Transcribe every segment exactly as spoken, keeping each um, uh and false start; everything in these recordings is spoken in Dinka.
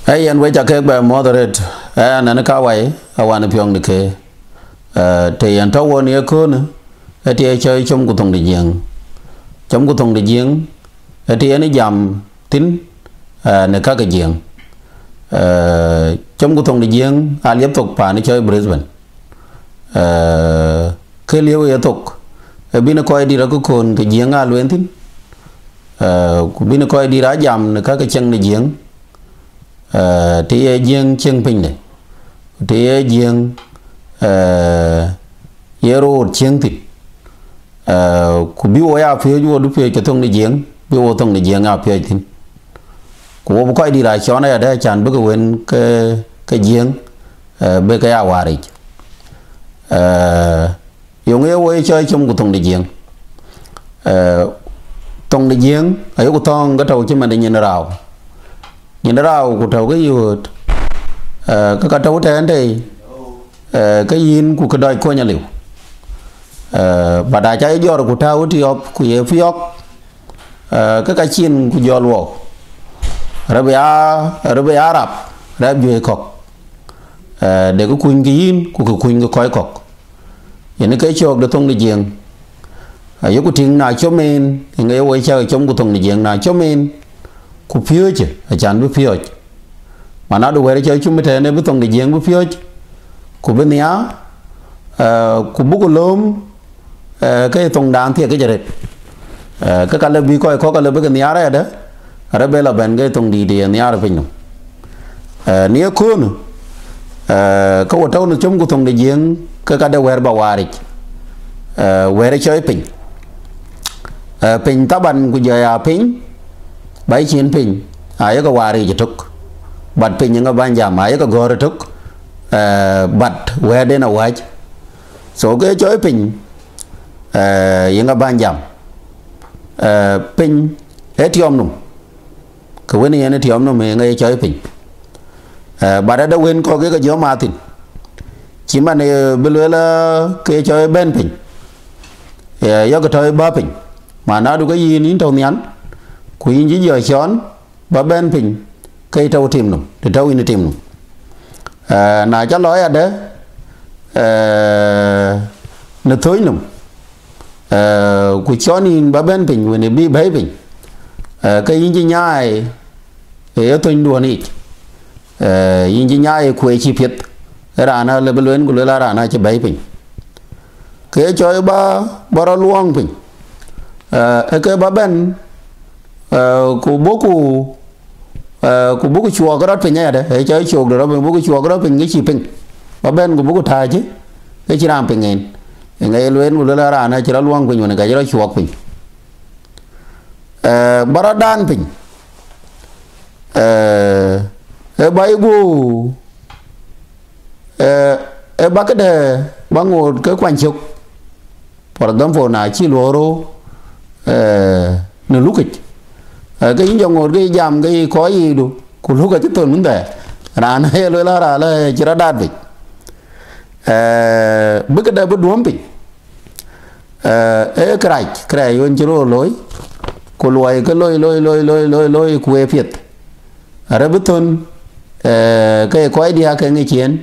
Ee yen, wek ca kek bɛ muɔ̈th arët, ɛn, ɛn ka wai, awan piɔ̈ŋ de ke. Ee, të yen tɔ̈ wɔ në ye köölë, ee të ye cɔl com ku thoŋ de Jiëŋ. Com ku thoŋ de Jiëŋ, ee të yen jam thïn, ee, në ka ke Jiëŋ. Ee, com ku thoŋ de Jiëŋ, aliep thok paan cɔl Brisbane. Ee, ke liep ye thok, ee bïn kɔc dït akëköön ke Jiëŋ aa lueel thïn. Ee, ku bïn kɔc dït aa jam në ka ke cieŋ de Jiëŋ. Ee, të ye Jiëŋ cieŋ pinyde, ku të ye Jiëŋ, ee, ye röör cieŋ thïn. Ee, ku bï wo ya piööc, wo du piööc ke thoŋ de Jiëŋ, bï wo thoŋ de Jiëŋ aa piööc thïn. Ku wo bï kɔc dït aa cɔn ayadɛ̈, can bï ke wën ke, ke Jiëŋ, ee, bï ke ya waar yic. Ee, yeŋö ye wo ye cɔl com ku thoŋ de Jiëŋ? Ee, thoŋ de Jiëŋ ayeku thɔ̈ɔ̈ŋ ke tɔ̈u cï man de nyin rau. Nyin rau ku tɔ̈u ke yööt, ee, ke ka tɔ̈u tɛ̈ɛ̈n tei, ee, ke yïn ku ke dɔc kony aliu. Ee, but aca ye jɔr ku tääu tiɔp ku ye piɔ̈k, ee, ke ka cin ku jɔl wɔ. Rɛp ya, rɛp ya rap, rɛp juëc kɔ̈k. Ee, de ke kuny ke yïn ku ke kuny ke kɔc kɔ̈k. Yen ke cök de thoŋ de Jiëŋ. Ayeku tïŋ na com en, yen ye wo ye cɔl com ku thoŋ de Jiëŋ, na com en, ku piööcë, acan bï piɔ̈ɔ̈c. Manadu wɛ̈t cɔl cum tɛ̈ɛ̈n ee bï thoŋ de Jiëŋ bï piɔ̈ɔ̈c, ku bï nhiaar, ee, ku buk lööm, ee, ke thoŋdan thiek ke jɔt arët. Ee, ke ka lëu bï kɔc kɔ̈k ka lëu bï ke nhiaar ayadɛ̈, arëp bï lɔ bɛ̈n ke thoŋ dït ye nhiaar piny nɔm. Ee, në ye köölë, ee, ke wo tɔ̈u në com ku thoŋ de Jiëŋ, ke ka de wɛ̈t ba waar yic. Ee, wɛ̈t cɔl piny. Ee, piny thaban ku jɔ ya piny, ba cin piny, ayeke waar yic ëtök. But piny yeŋa bän jam, ayeke gɔ̈ɔ̈r ëtök, ee, but wɛ̈tden awääc. So ke cɔl piny, ee, yeŋa bän jam. Ee, piny ee tiɔm nɔm. Ke wën yen ee tiɔm nɔm, yeŋa ye cɔl piny. Ee, but ada wën kɔ̈k ye ke jɔ mat thïn. Cï man, ee, bï lueel, ee, ke cɔl bɛ̈n piny. Ee, yɔ̈k tɔ̈ bä piny. Manadu ke yïn, yïn tɔ̈u nhial, ku yïn cï jɔ cɔn, ba bɛ̈n piny, ke tɔ̈u tim nɔm, të tɔ̈u yïn tim nɔm. Ee, na ca lɔ ayadɛ̈, ee, në thööc nɔm, ee, ku cɔn yïn ba bɛ̈n piny, wën ë bï bɛ̈i piny, ee, ke yïn cï nyaai ë ye thönyduön yic, ee, yïn cï nyaai ë kueec cï piɛth, ë raan alëu bï lueel ku lueel a raan acï bɛ̈i piny. Ke cɔl ba, ba rɔt luɔŋ piny, ee, ee ke ba bɛ̈n, ee, ku buku, ee, ku buku cuɔɔk rɔt piny ayadɛ̈, ee cɔl cuɔɔk de rɔt piny, buku cuɔɔk rɔt piny ke cï piŋ. Ba bɛ̈n ku buku tääc, ke cï raan piŋ en. Yeŋa ye lueel ku lueel a raan acï rɔt luɔŋ piny, wën ka cï rɔt cuɔɔk piny. Ee, ba rɔt daan piny. Ee, ee ba yï guöp, ee, ee ba këde, ba ŋoot ke kuany cök. For example, na cï luɔɔr rou, ee, në lukic, ee, ke yïn jɔ ŋoot ke yï jam ke yï kɔc yiidu, ku luk acï thöl mën thɛɛr. Raan aye lueel a raan la cï rɔt daat piny. Ee, bï këde bï duɔ̈m piny. Ee, ee kërac, kërac wën cï röör looi, ku luɔi ke loi, loi, loi, loi, loi, loi, ku ee piɛth. Arëp bï thön, ee, ke kɔc diäk ke ŋic yen,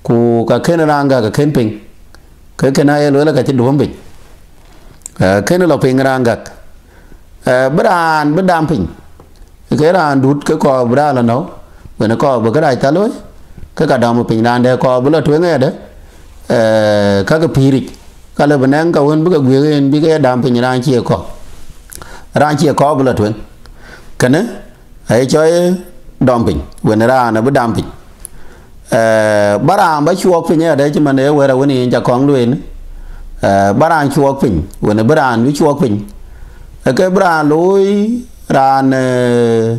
ku ka kën raan gäk ke kën piŋ. Ke kën aye lueel ka cï duɔ̈m piny. Ee, kën lɔ piŋ raan gäk. Ee, bï raan bï dam piny. Ke raan dut ke kɔɔr bï raan lɔ nɔ̈k, wën kɔɔr bï kërac tha looi, ke ka dam piny raan dɛ̈ kɔɔr bï lɔ tueŋ ayadɛ̈, ee, ka ke pïïric, ka lëu bï nɛŋ ka wën bï ke guiëk en bï ke ye dam piny raan cie kɔɔr. Raan cie kɔɔr bï lɔ tueŋ. Kënë, aye cɔl dɔm piny, wën raan abï dam piny. Ee, ba raan ba cuɔɔk piny ayadɛ̈ cï man ee wɛ̈t awën yen ca kɔŋ lueel. Ee, ba raan cuɔɔk piny, wën bï raan bï cuɔɔk piny. Ee ke bï raan looi raan, ee,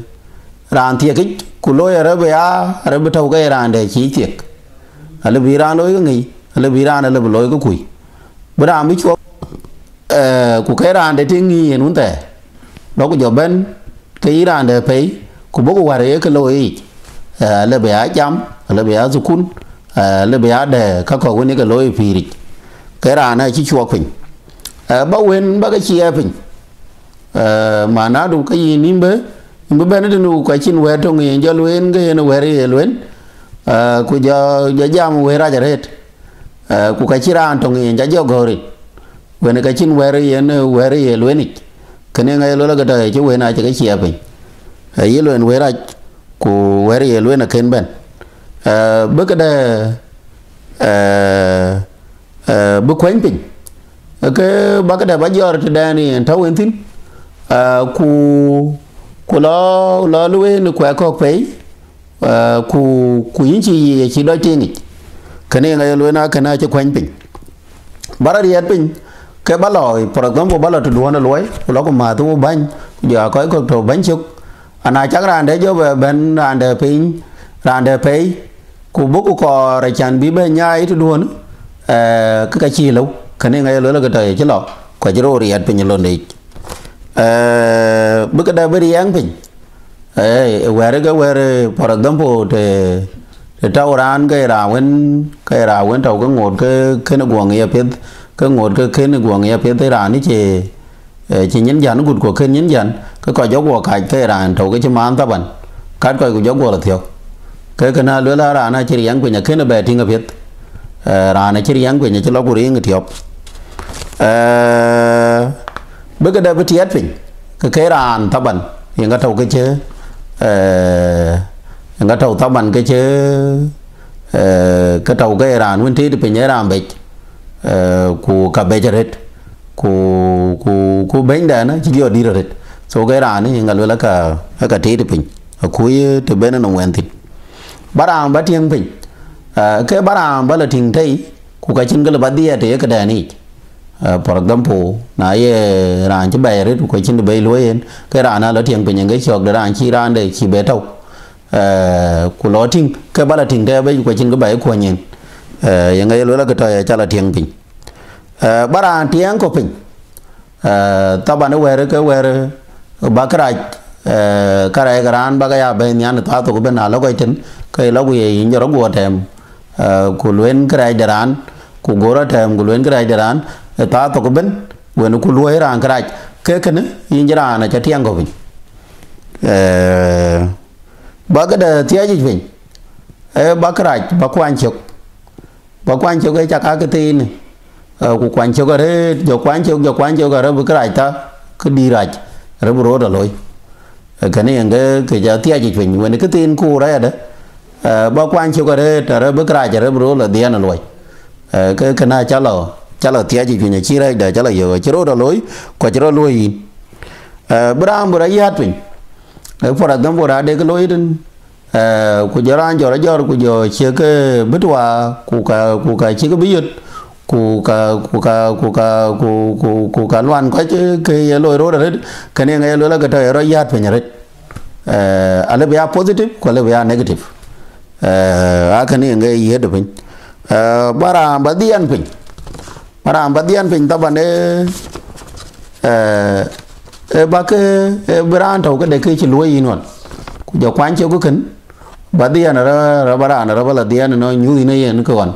raan thiekic, ku looi arëp ya, arëp bï tɔ̈u ke ye raan dɛ̈ cï thiek. Alëu bï raan looi ke ŋic, alëu bï raan alëu bï looi ke kuc. Bï raan bï cuɔɔk, ee, ku ke raan dɛ̈ tïŋ ŋic yen wun thɛɛr. Lɔ ku jɔ bɛ̈n, ke yï raan dɛ̈ pɛ̈i, ku bɔ̈ ku wär ye ke looi yic. Ee, alëu bï ya jam, alëu bï ya thukul, ee, alëu bï ya dɛ̈ ka kɔ̈k wën ye ke looi pïïric. Ke raan acï cuɔɔk piny. Ee, ba wën ba ke ciɛɛr piny. Ee, manadu ke yïn nïm bë, Bï bɛ̈n tënë ku ka cïn wɛ̈t töŋ yen jɔ lueel ke yen wɛ̈t ye lueel, eh, ku jɔ, jɔ jam wël rac arëët, eh, ku ka cïn raan töŋ yen jɔ jɔ gɔ̈ɔ̈r yic. Wën ka cïn wɛ̈t yen wɛ̈t ye lueel yic. Kënë ŋa ye lueel ke tɔ̈ ye cï wën acï ke ciɛɛp piny. Eh, ye lueel wël rac, ku wɛ̈t ye lueel akën bɛ̈n. Eh, bï këdë, eh, eh, bï kuɛny piny. Ke ba këdë ba jɔɔr tëdɛn yen tɔ̈ wën thïn. Eh, ku, ku lɔ, lɔ lueel kuɛk kɔ̈k pei, eh, ku, ku yïn cï yic acï dɔc tiŋ yic. Kënë ŋa ye lueel akën acï kuɛny piny. Ba rɔt riɛt piny, ke ba lɔ, for example, ba lɔ tëduɔ̈n ë luɔi, ku lɔ ku mäth wo bäny, ku jɔ kɔc kɔ̈k tɔ̈ bäny cök. Ana cak raan dɛ̈ jɔ bɛ bɛ̈n raan dɛ̈ piny, raan dɛ̈ pei, ku buk kɔɔr acän bï bɛ nyaai tëduɔ̈n, eh, ke ka cïï lëu, kënë ŋa ye lueel ke tɔ̈ ye cï lɔ, ku acï rɔt riɛt piny ë londe yic. Eh, bï këdë bï riɛŋ piny. Eh, wɛ̈t ke wɛ̈t, eh, for example, të, të tɔ̈u raan ke raan wën, ke raan wën tɔ̈u ke ŋoot ke kën guɔŋ ye piɛth, ke ŋoot ke kën guɔŋ ye piɛth, raan cï, eh, cï nyin jän gut ku kën nyin jän, ke kɔc jɔ guɔ kac ke raan tɔ̈u ke cï maan thaban, kat kɔc ku jɔ guɔ lɔ thiɔ̈k. Ke kënë lueel a raan acï riɛŋ piny akën bɛ tïŋ apiɛth. Eh, raan acï riɛŋ piny acï lɔ ku riŋ ë tiɔp. Eh, bï këdë bï tiɛɛt piny, ke ke raan thaban, yen ka tɔ̈u ke cï, eh, yen ka tɔ̈u thaban ke cï, eh, ke tɔ̈u ke raan wën tëët piny ë raan bec, eh, ku ka bec arëët, ku, ku, ku bɛ̈nydɛn acï jɔ dït arëët. So ke raan yen ka lueel aka, aka tëët piny, akuc të bɛ̈n ënɔm wɛn thïn. Ba raan ba tiɛŋ piny, eh, ke ba raan ba lɔ tïŋ tei, ku ka cïn kë lë ba dhiɛɛt ë ye këdɛn yic. Eh, for example, na ye raan cï bɛ̈ɛ̈i arëët, ku ka cïn të bɛ̈ɛ̈i luɔi yen, ke raan aa lɔ tiɛŋ piny ë ke cɔ̈k de raan cï raan de cï bɛ tɔ̈u. Eh, ku lɔ tïŋ, ke ba lɔ tïŋ tei abɛ̈c, ku ka cïn kë ba ye kuɔny yen. Eh, yen ŋa ye lueel ke tɔ̈ ye ca lɔ tiɛŋ piny. Eh, ba raan tiɛŋ kɔ̈u piny. Eh, thaban ë wɛ̈t ke wɛ̈t ba kërac, eh, kärɛc ke raan ba ke ya bɛ̈ɛ̈i nhial ë thaa thok ëbën, na lɔ kɔc thïn, ke lɔ ku ye yïn jɔ rɔt guɔ tɛɛm, eh, ku lueel kërac de raan, ku guɔ rɔt tɛɛm ku lueel kërac de raan, ë thaa thok ëbën, wën ku luɔ̈i raan kërac, ke kënë yïn cï raan aca tiɛŋ kɔ̈u piny. Eh, ba këdë thiëëc yic piny, eh, ba kërac, ba kuany cök. Ba kuany cök ë cak aa këthiin, eh, ku kuany cök arëët, jɔ kuany cök, jɔ kuany cök arëët bï kërac tha, kë dïït rac, arëët bï röt ë looi. Eh, kënë yen ke, ke ca thiëëc yic piny, wën këthiin kuur ayadë, eh, ba kuany cök arëët, arëët bï kërac, arëët bï röt lɔ dhiɛɛn ë luɔi. Eh, ke, kënë ca lɔ, ca lɔ thiëëc yic piny, acï rɛɛcda ca lɔ yök, acï röt ë looi, ku acï rɔt luɔ̈i yïn. Eh, bï raan bï rɔt yäät piny. Eh, for example, raan de kë looi tën, eh, ku jɔ raan jɔt ajɔt, ku jɔ ciëk, eh, bï tuaar, ku ka, ku ka cïk bï yöt, ku ka, ku ka, ku ka, ku, ku, ku ka luan kɔc, eh, ke ye loi röt arëët, kënë yen ŋa ye lueel ke tɔ̈ ye rɔt yäät piny arëët. Eh, alë bï ya positive, ku alë bï ya negative. Eh, a kënë yen ŋa ye yiëëdë piny. Eh, ba raan ba dhiɛɛn piny. Ba raan ba dhiɛɛn piny thaban, eh, eh, eh, ba ke, eh, bï raan tɔ̈u këde ke cï luɔ̈i yïn ɣɔn. Ku jɔ kuany cök kën, ba dhiɛɛn rɔ, rɔ ba raan rɔ ba lɔ dhiɛɛn ënɔɔnë nyuuth yïn ë yen kë ɣɔn.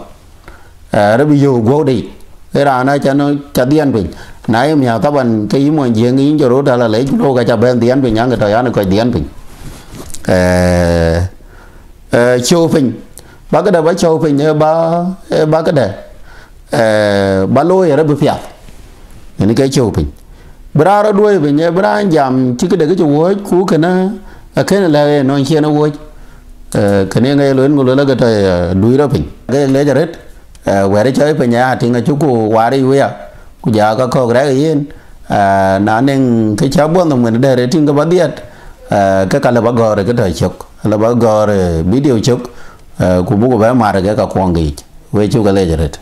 Eh, rɔ bï yök guɔ̈u dei. Ë raan aca nɔ, ca dhiɛɛn piny. Na ye miäk thaban ke yï mony Jiëëŋ yïn jɔ röt ala lec, ku lok aca bɛ̈n dhiɛɛn piny, aŋ ke tɔ̈ yan ë kɔc dhiɛɛn piny. Eh, eh, cöök piny. Ba këdë ba cöök piny, eh, ba, eh, ba këdë, eh, ba looi arëët bï piath. Yen ke cöök piny. Bï raan rɔt duɔ̈i piny, eh, bï raan jam cï këde kë cï wuɔ̈ɔ̈c, ku kënë akën lɛ̈k ë nɔn ciɛn ë wuɔ̈ɔ̈c. Eh, kënë ŋa ye lueel, ŋö lueel ke tɔ̈, eh, duɔ̈i rɔt piny. Ke lec arëët, eh, wɛ̈t cɔɔi piny aya tïŋ acuk ku waar yic wëya, ku ja ka kɔ̈k rɛ̈k ë yen, eh, na nɛŋ kë cä buɔth nhom wën dɛ̈t ë tïŋ ke ba dhiɛɛt, eh, ke ka lë ba gɔ̈ɔ̈r ë kë tɔ̈ cök, lë ba gɔ̈ɔ̈r, eh, video cök, eh, ku buk bɛ mar ë ke ka kuɔŋ ke yic. Wek cuk ke lec arëët.